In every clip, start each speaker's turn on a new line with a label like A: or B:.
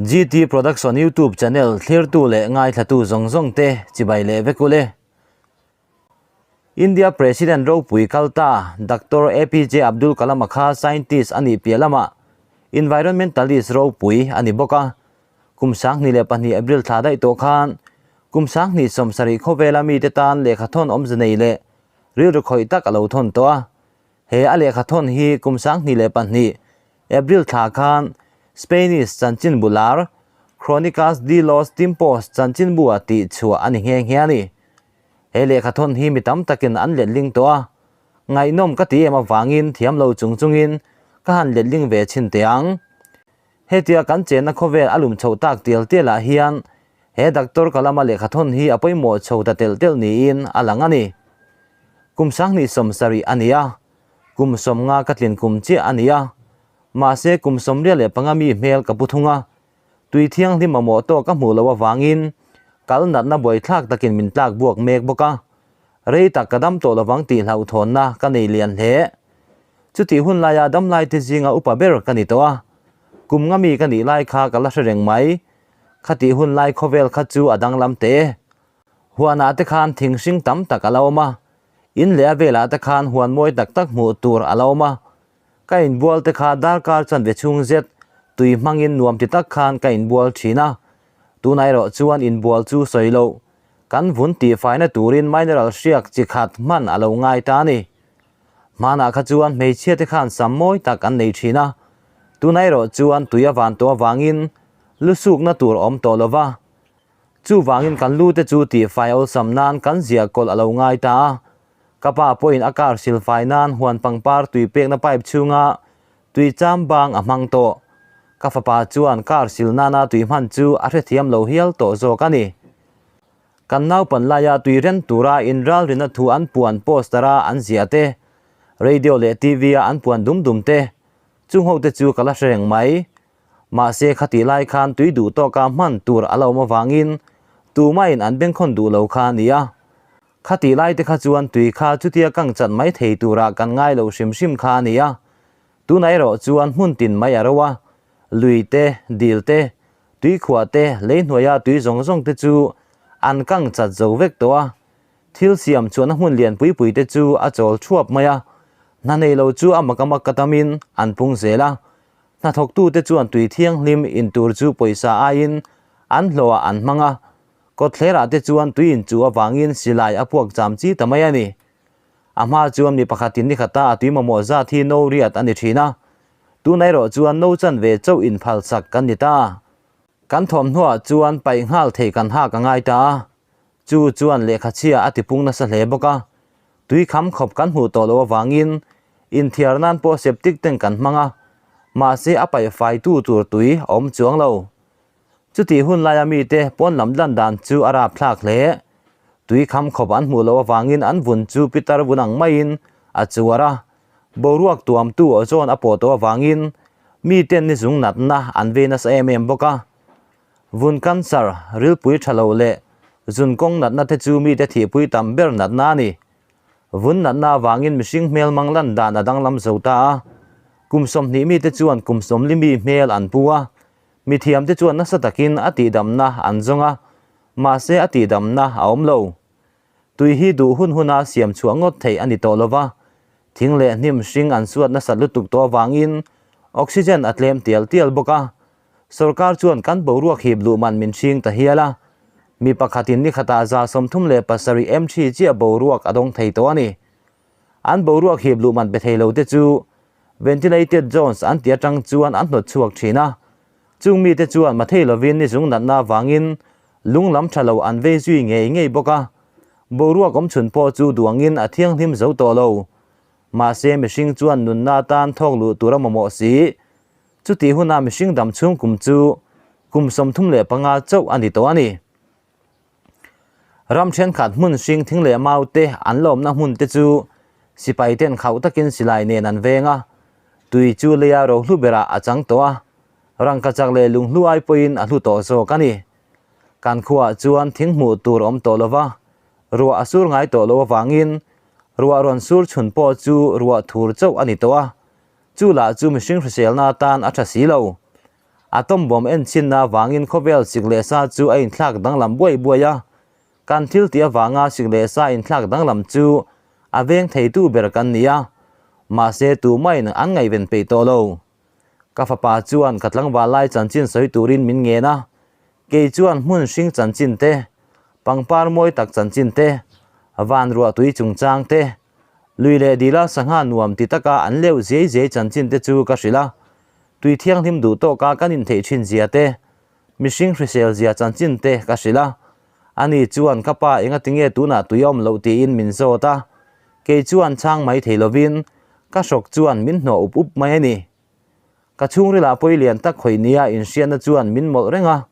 A: GT Production YouTube channel thlirtu leh ngaithlatu zawng zawng te chibai leh vek ule. India President ropui kal ta Doctor APJ Abdul Kalam-a kha scientist a nih piah lamah environmentalist ropui a ni bawk a. Kum 2002 April thla daih tawh khan kum 2070 khawvela mite tan lehkha thawn awmze nei leh rilru khawih tak a lo thawn tawh a. He a lehkha thawn hi kum 2002 April thla khan Spanish chanchinbu lar Cronicas de los Tiempos chanchinbua tih chhuah a ni nghe nghe a ni. He lehkha thawn hi mi tam takin an letling tawh a, ngaihnawm ka ti em avangin thiam lo chung chungin ka han letling ve chhin teh ang. Hetia kan chenna khawvel a lum chhoh tak tial tial ah hian he Doctor Kalama lehkha thawn hi a pawimawh chho ta telh telh niin a lang a ni. Kum 2070 a ni a, kum 50 ka tlin kum chiah a ni a, mahse kum 25 mi hmel ka pu thung a, tui thianghlim mamawh tawk ka hmuh loh avangin kal natna buaithlak takin min tlak buak mek bawk a, rei tak ka dam tawh lovang tih hlauhthawnna ka nei lian hle. Chutih hun laia damlaite zinga upa ber ka ni tawh a, kum nga mi ka nih lai kha ka la hre reng mai. Khatih hun lai khawvel kha chu a danglam teh. Huanah te khan thing hring tam tak a la awm a, in leh a velah te khan huan mawi tak tak hmuh tur a la awm a. Ka inbual te kha darkar chuan ve chhung zet tui hmangin nuam ti tak khan ka inbual thin a. Tunah erawh chuan inbual chu sawi loh. Kan vun tihfaina turin mineral hriak chi khat hman a lo ngai ta a ni. Hmanah kha chuan hmeichhia te khan sam mawi tak an nei thin a. Tunah erawh chuan tui a van tawh avangin lu sukna tur a awm tawh lo va. Chuvangin kan lu te chu tihfai awlsam nan kan ziah kawlh a lo ngai ta a. Ka pa pawhin a car silfai nan huan pangpar tui pekna pipe chhunga tui cham bang a hmang tawh. Ka fapa chuan car sil nana tui hman chu a hrethiam lo hial tawh zawk a ni. Kan naupan laia tui ren tura inralrina thu an puan poster a an ziah te, radio leh TV a an puan dum dum te, chung ho te chu ka la hre reng mai. Mahse khatih lai khan tui duh tawka hman tur a la awm avangin tumahin an bengkhawn duh lo kha a ni a. Khatih lai te kha chuan tui kha chutia kang chat mai thei turah kan ngai lo hrim hrim kha a ni a. Tunah erawh chuan hmun tin mai a ro a, lui te, dil te, tui khuah te, lei hnuaia tui zawng zawng te chu an kang chat zo vek tawh a. Thil siam chuan a hmun lian pui pui te chu a chawl thuap mai a, hna nei lo chu a mak a mak ka tamin an pung zel a. Hnathawktute chuan tui thianghlim in tur chu pawisa aiin an hlawhah an hmang a, kawtthlerah te chuan tui in chu avangin silai a puak cham chi ta mai a ni. A hma chuan mi pakhatin ni khata a tui mamawh zat hi no riat a ni thin a, tunah erawh chuan no chanve chauh in phalsak kan ni ta. Kan thawmhnuah chuan paih nghal thei kan hak a ngai ta a, chu chuan lehkha chhia a tipung nasa hle bawk a, tui kham khawp kan hmuh tawh loh avangin inthiar nan pawh septic tank kan hmang a, mahse a paih faitu tur tui a awm chuang lo. Chutih hun laia mite pawn lam lan dan chu a rapthlak hle. Tui kham khawp an hmuh loh avangin an vun chu pitar vun ang maiin a chuar a, boruak tuamtu ozone a pawh tawh avangin miten ni zung natna an vei nasa em em bawk a. Vun cancer, rilpui tha lo leh zun kawng natna te chu mite thihpui tam ber natna a ni. Vun natna avangin mihring hmel mang lan dan a danglam zo ta a, kum 20 mite chuan kum 40 mi hmel an pu a, mithiamte chuan nasa takin a tihdamna an zawng a, mahse a tihdamna a awm lo. Tui hi duh hun huna siam chhuah ngawt theih a ni tawh lo va, thing leh hnim hring an suat nasat lutuk tawh avangin oxygen a tlem tial tial bawk a, Sorkar chuan kan boruak hip luh man min hring ta hial a, mi pakhatin ni khatah 37 mg chiah boruak a dawng thei tawh a ni. An boruak hip luh man pe thei lo te chu ventilated zones an ti atang chuan an hnawt chhuak thin a, chung mite chuan mathei lovin ni zung natna avangin lung lam tha lo an vei zui ngei ngei bawk a, boruak awm chhun pawh chu duangin a thianghlim zo tawh lo. Mahse mihring chuan nunna atan thawk luh tur a mamawh si. Chutih huna mihring dam chhung kum chu kum 35 chauh a ni tawh a ni. Ram thenkhat hmun hring thing leh mau te an lawmna hmun te chu sipai ten khauh takin silai nen an veng a, tui chu leia rohlu berah a chang tawh a, rangkachak leh lunghlu ai pawhin a hlu tawh zawk a ni. Kan khuaah chuan thing hmuh tur awm tawh lova, ruah a sur ngai tawh loh avangin ruah rawn sur chhun pawh chu ruah thur chauh a ni tawh a, Chu lah chu mihring hriselna atan a tha si lo. Atom bomb enchinna avangin khawvel sik leh sa chu a inthlak danglam buai buai a, kan thil tih avanga sik leh sa inthlak danglam chu a veng theitu ber kan ni a, mahse tumahin an ngaihven peih tawh lo. Ka fapa chuan ka tlangval lai chanchin sawi turin min ngen a, kei chuan hmun hring chanchin te, pangpar mawi tak chanchin te, van ruah tui chungchang te, lui leh dila sangha nuam ti taka an leuh ziai ziai chanchin te chu ka hrilh a, tui thianghlim duh tawka kan intheih thin zia te, mihring hrisel zia chanchin te ka hrilh a, ani chuan ka pa engatinge tunah tui a awm loh tiin min zawt a, kei chuan chhang mai thei lovin Ka hrawk chuan min hnawh up up mai a ni. Ka chhungrilah pawi lian tak khawih nia inhriatna chuan min mawlh reng a.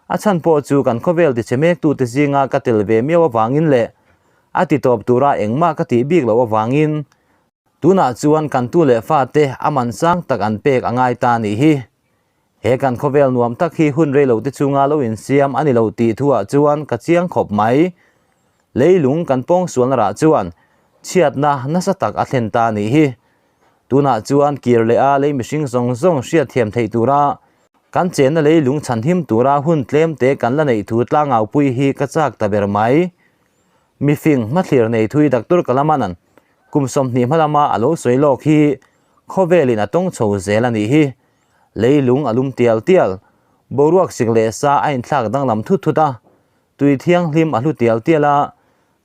A: A chhan pawh chu kan khawvel tichhe mektute zinga ka tel ve miau avangin leh a titawp tura engmah ka tih bik loh avangin tunah chuan kan tu leh fate a man sang tak an pek a ngai ta nih hi. He kan khawvel nuam tak hi hun rei lote chunga lo insiam a ni lo tih thuah chuan ka chiang khawp mai. Leilung kan pawngsualna rah chuan chhiatna nasa tak a thlen ta a nih hi. Tunah chuan kir leh a lei mihring zawng zawng hriatthiam theih tura kan chenna leilung chhanhim tura hun tlem te kan la neih thu tlangaupui hi ka chak ta ber mai. Mifing hmathlir nei thui Doctor Kalamanan kum 20 hma lama a lo sawi lawk hi khawvelin a tawng chho zel a nih hi. Leilung a lum tial tial, boruak sik leh sa a inthlak danglam thut thut a, tui thianghlim a hlu tial tial a,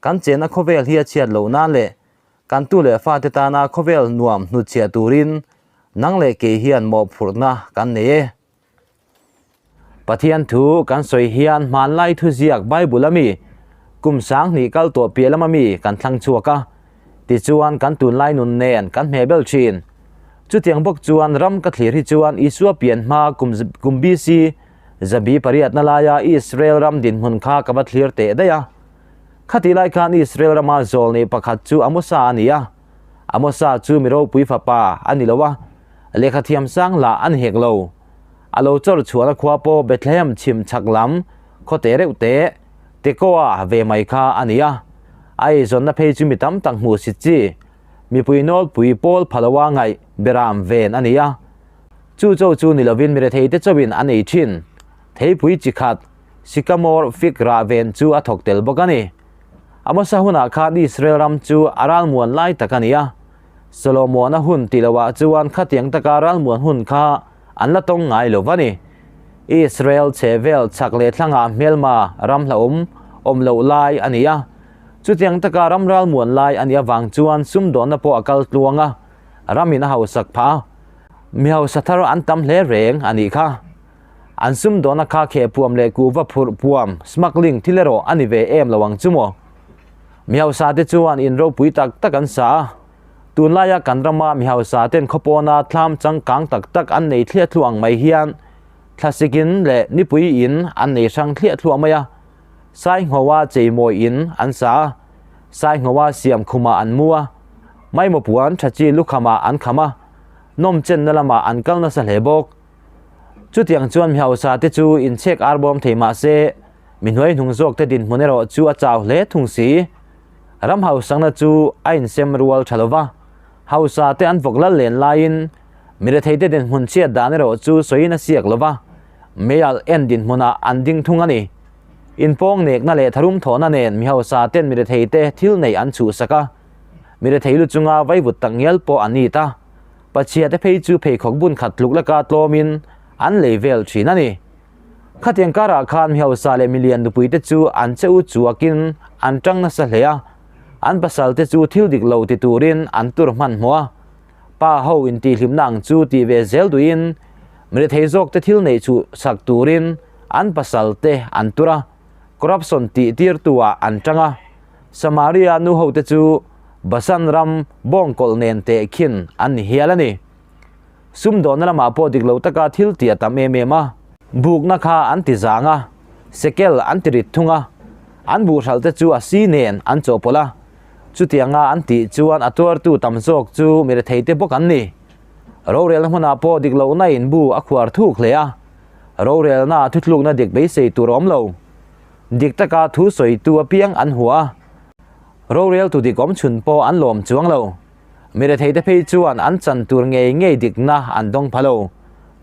A: kan chenna khawvel hi a chhiat loh nan leh kan tu leh fate tana khawvel nuam hnutchhiah turin nang leh kei hian mawhphurhna kan nei e. Pathian thu kan sawi hian hmanlai thuziak Bible a mi kum 2000 kal tawh piah lama mi kan thlang chhuak a, tichuan kan tunlai nun nen kan hmehbel thin. Chutiang bawk chuan ram ka thlir hi chuan Isua pian hma kum kum BC zabi pariatna laia Israel ram dinhmun kha ka va thlir teh daih a. Khatih lai khan Israel rama zawlnei pakhat chu Amosa a ni a. Amosa chu mi ropui fapa a ni lo a, lehkha thiam sang lah a ni hek lo. A lo chawr chhuahna khua pawh Bethlehem chhim chhak lam khaw te reuh te, Tekoa ve mai kha a ni a. A eizawnna phei chu mi tam tak hmuh sit chi, mipui nawlpui pawl pha loa ngaih beram ven a ni a. Chu cho chu ni lovin mi retheite chauhin an ei thin. Theipui chi khat, sycamore fig rah ven chu a thawk tel bawk a ni. A hmasa hunah khan Israel ram chu a ralmuan lai tak a ni a. Solomon-a hun tih lohah chuan khatiang taka ralmuan hun kha an la tawng ngai lo va ni. Israel chhe vel chhak leh thlangah hmelma ram hlauhawm awm loh lai a ni a. Chutiang taka ram ralmuan lai a nih avang chuan sumdawnna pawh a kal tluang a, ramin a hausak phah a. Mi hausa thar an tam hle reng a nih kha. An sumdawnna kha kheh puam leh kuhva phurh puam, smuggling, thil erawh a ni ve em lo ang chu maw? Mi hausa te chuan in ropui tak tak an sa a, tunlaia kan rama mi hausa ten khawpawna thlam changkang tak tak an nei thliah thluah ang mai hian thlasik in leh nipui in an nei hrang thliah thluah mai a, Sainghoa cheimawi in an sa a, Sainghoa siam khumah an mu a, Maimaw puan tha chi lukhamah an kham a, nawmchenna lamah an kal nasa hle bawk. Chutiang chuan mi hausa te chu inchhek arbawm thei mah se, mi hnuai hnung zawk te dinhmun erawh chu a chau hle thung si. Ram hausakna chu a insem rual tha lova, hausa te an vawk lal len laiin mi rethei te dinhmun chhiat dan erawh chu sawiin a siak lova, meialh en dinhmunah an ding thung a ni. Inpawng nekna leh tharum thawhna nen mi hausa ten mi rethei te thil neih an chhuhsak a, mi rethei lu chunga vaivut tak ngial pawh an it a. Pachhia te phei chu pheikhawk bun khat tluk laka tlawmin an lei vel thin a ni. Khatiang karah khan mi hausa leh milian nupui te chu an che u chuakin an tang nasa hle a, an pasal te chu thil dik lo ti turin an tur hmanhmawh a. Pa ho intihhlimna ang chu tih ve zel duhin mirethei zawk te thil neih chhuh sak turin an pasal te an tur a, corruption tih tirtu ah an tang a. Samaria nu ho te chu Basan ram bawngkawlh nen teh khin an ni hial a ni. Sumdawnna lamah pawh dik lo taka thil tih a tam em em a. Bukna kha an ti zang a, sekel an ti rit thung a, an buhral te chu a si nen an chawhpawlh a. Chutianga an tih chuan a tuartu tam zawk chu mi rethei te bawk an ni. Rorelna hmunah pawh dik lohna in bu a khuar thuk hle a, rorelna thuthlukna dik beisei tur a awm lo. Dik taka thu sawitu apiang an hua a, roreltu dik awm chhun pawh an lawm chuang lo. Mi rethei te phei chuan an chan tur ngei ngei dikna an dawng pha lo,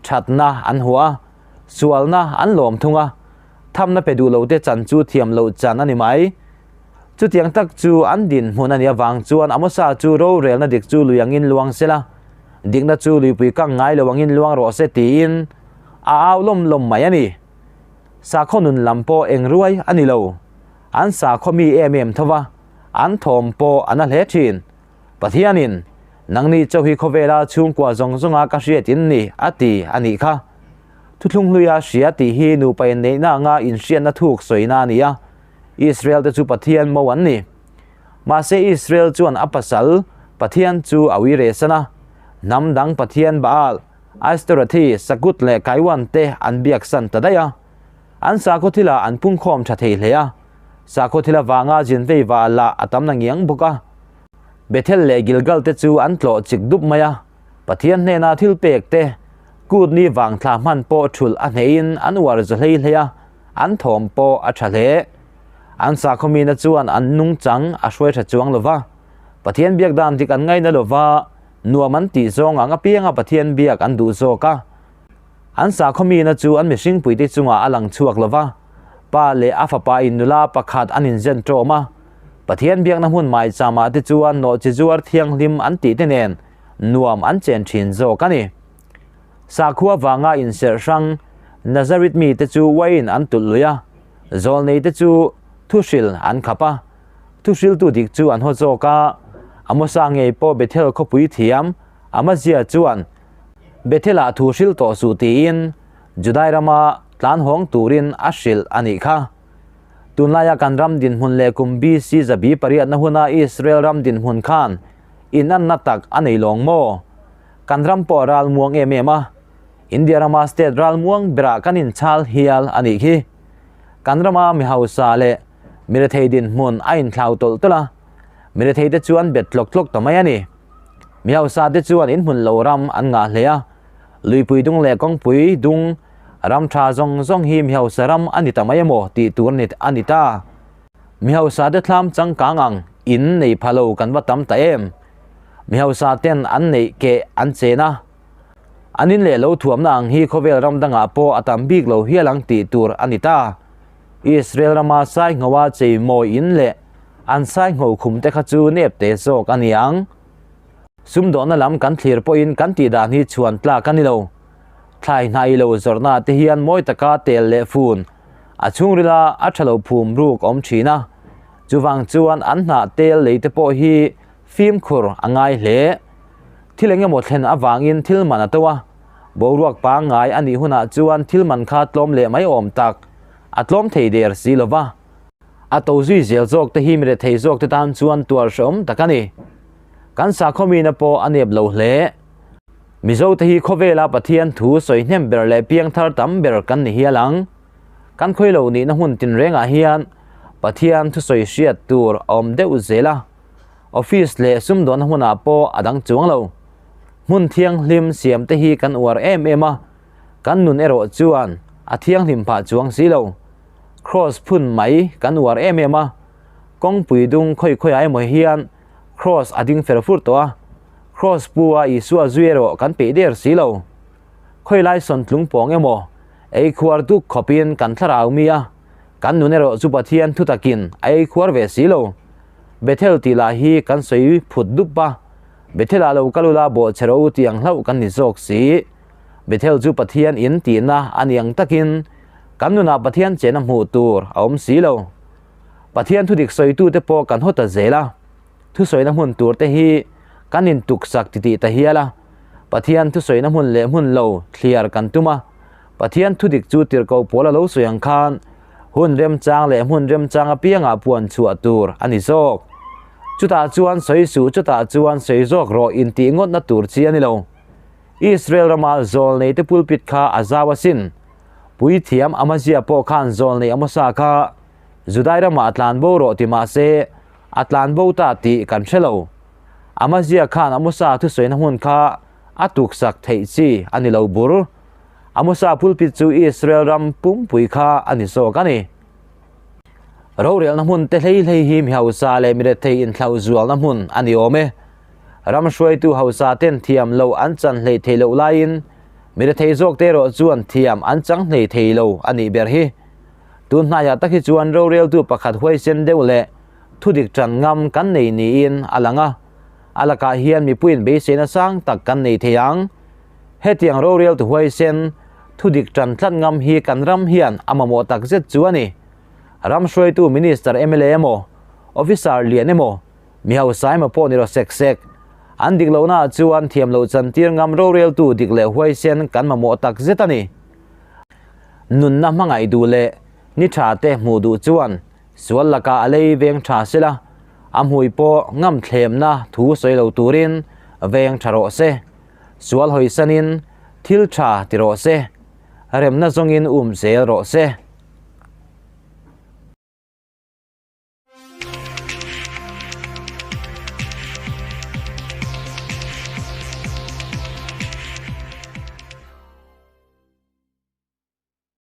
A: thatna an hua a. Sualna an lawm thung a, thamna pe duh lote chan chu thiam loh chan a ni mai. Chutiang tak chu an dinhmun a nih avang chuan Amosa chu rorelna dik chu lui angin luang se la, dikna chu luipui kang ngai lo angin luang rawh se tiin a au lawm lawm mai a ni. Sakhaw nun lam pawh eng ruai a ni lo. An sakhaw mi em em tho va, an thawm pawh a na hle thin. Pathianin, Nangni chauh hi khawvela chhungkua zawng zawnga ka hriat in ni, a ti a nih kha. Thuthlung hluia hria tih hi nupa inneihna anga inhriatna thuk sawina a ni a, Israel te chu Pathian mo an ni. Mahse Israel chuan a pasal, Pathian chu a ui reh san a. Hnam dang Pathian Baal, Ashtorathi, Sakut leh Kaiwan te an biak san ta daih a. An sakhaw thilah an pungkhawm tha thei hle a. Sakhaw thil avanga zin vei va lah a tam na ngiang bawk a. Bethel leh Gilgal te chu an tlawh chik dup mai a. Pathian hnena thil pek te, kut ni vang thla hman pawh thulh a hnehin an uar za hlei hlei a, an thawm pawh a tha hle. An sakhaw mina chuan an nungchang a hruai tha chuang lo va. Pathian biak dan dik an ngaina lo va, nuam an tih zawng ang apianga Pathian biak an duh zawk a. An sakhaw mina chu an mihringpuite chungah a lang chhuak lo va, pa leh a fapa in nula pakhat an inzen ṭawm a. Pathian biakna hmun maicham-ah te chuan nawhchi zuar thianghlim an tih te nen nuam an chen ṭhin zawk a ni. Sakhua vanga inserh hrang Nazareth mite chu uaiin an tulh lui a, zawlneite chu thuhril an khap a, thuhriltu dik chu an haw zawk a. Amosa ngei pawh Bethel khawpui thiam Amazia chuan Bethel-ah thu hril tawh suh tiin Judai rama tlan hawng turin a hrilh a nih kha. Tunlaia kan ram dinhmun leh kum BC zabi pariatna huna Israel ram dinhmun khan inanna tak a nei lawng maw? Kan ram pawh a ral muang em em a, India rama state ral muang berah kan inchhal hial a nih khi. Kan rama mi hausa leh mi rethei dinhmun a inthlau tawlh tawlh a, mi retheite chuan bet tlawk tlawk ta mai a ni. Mi hausa te chuan inhmun lo ram an ngah hle a, luipui dung leh kawngpui dung ram tha zawng zawng hi mi hausa ram a ni ta mai emaw tih tur a ni ta. Mi hausa te thlam changkang ang in nei pha lo kan va tam ta em. Mi hausa ten an neih keh an chen a, an in leh lo thuamna ang hi khawvel ram dangah pawh a tam bik lo hial ang tih tur a ni ta. Israel rama sainghoa cheimawi in leh an saingho khum te kha chu nep te zawk a ni ang. Sumdawhna lam kan thlir pawhin kan tih dan hi chhuan tlak a ni lo. Thlai hnai lo zawrhna te hian mawi taka tel leh fun a chhungrila a tha lo phum ruk awm thin a. Chuvang chuan an hnah tel lei te pawh hi fimkhur a ngai hle. Thil eng emaw thlen avangin thil man a to a, boruak pangngai a nih hunah chuan thil man kha tlawm leh mai awm tak a tlawm thei der si lo va. A to zui zel zawk te hi mi rethei zawk te tan chuan tuar hrehawm tak a ni. Kan sakhaw mina pawh a nep lo hle. Mizo te hi khawvela Pathian thu sawi hnem ber leh piangthar tam ber kan ni hial ang. Kan khawi lo nihna hmun tinrengah hian Pathian thusawi hriat tur a awm deuh zel a. Office leh sumdawnna hmunah pawh a dang chuang lo. Hmun thianghlim siam te hi kan uar em em a, kan nun erawh chuan a thianghlim phah chuang si lo. Kraws phun mai kan uar em em a, kawngpui dung khawi khawiah emaw hian kraws a ding fer fur tawh a, kraws pu a Isua zui erawh kan peih der si lo. Khawi lai sawn tlung pawng emaw ei khuar duk khawpin kan thlarau mi a, kan nun erawh chu Pathian thutakin a ei khuar ve si lo. Bethel tih lah hi kan sawi phut dup a, Bethel-ah lo kal ula bawhchhe rawh u tih ang hlauh kan ni zawk si. Bethel chu Pathian in tihna a ni ang takin kan nunah Pathian chena hmuh tur a awm si lo. Pathian thudik sawitute pawh kan haw ta zel a, thusawina hmun tur te hi kan intuksak titih ta hial a, Pathian thusawina hmun leh hmun lo thliar kan tum a, Pathian thudik chu tirhkoh pawl a lo sawi ang khan hun remchang leh hmun remchang apiangah puan chhuah tur a ni zawk. Chutah chuan sawi suh, chutah chuan sawi zawk rawh intih ngawtna tur chi a ni lo. Israel rama zawlneite pulpit kha a zau asin. Puithiam Amazia pawh khan zawlnei Amosa kha Judai ramah a tlan bo rawh ti mah se, a tlan bo ta tih kan hre lo. Amazia khan Amosa thusawina hmun kha a tuksak theih chi a ni lo bur. Amosa pulpit chu Israel ram pumpui kha a ni zawk a ni. Rorelna hmun te hlei hlei hi mi hausa leh mi rethei inthlauh zualna hmun a ni awm e. Ram hruaitu hausa ten thiam loh an chan hleih theih loh laiin Mirethei zawkte erawh chuan thiam an chang hlei thei lo a nih ber hi. Tun hnaiah tak hi chuan roreltu pakhat huaisen deuh leh thudik tan ngam kan nei niin a lang a, a lakah hian mipuiin beiseina sang tak kan nei thei ang. Hetiang roreltu huaisen, thudik tan tlat ngam hi kan ram hian a mamawh tak zet chu a ni. Ram hruaitu Minister mla emaw, Officer lian emaw, mi hausa emaw pawh ni rawh sek sek. An dik lohnaah chuan thiam loh chantir ngam roreltu dik leh huaisen kan mamawh tak zet a ni. Nunna hmangaih duh leh ni tha te hmuh duh chuan sual lakah a lei veng tha sela, a hmui pawh ngam thlemna thu sawi lo turin veng tha rawh se. Sual hawisanin thil tha ti rawh se, remna zawngin um zel rawh se.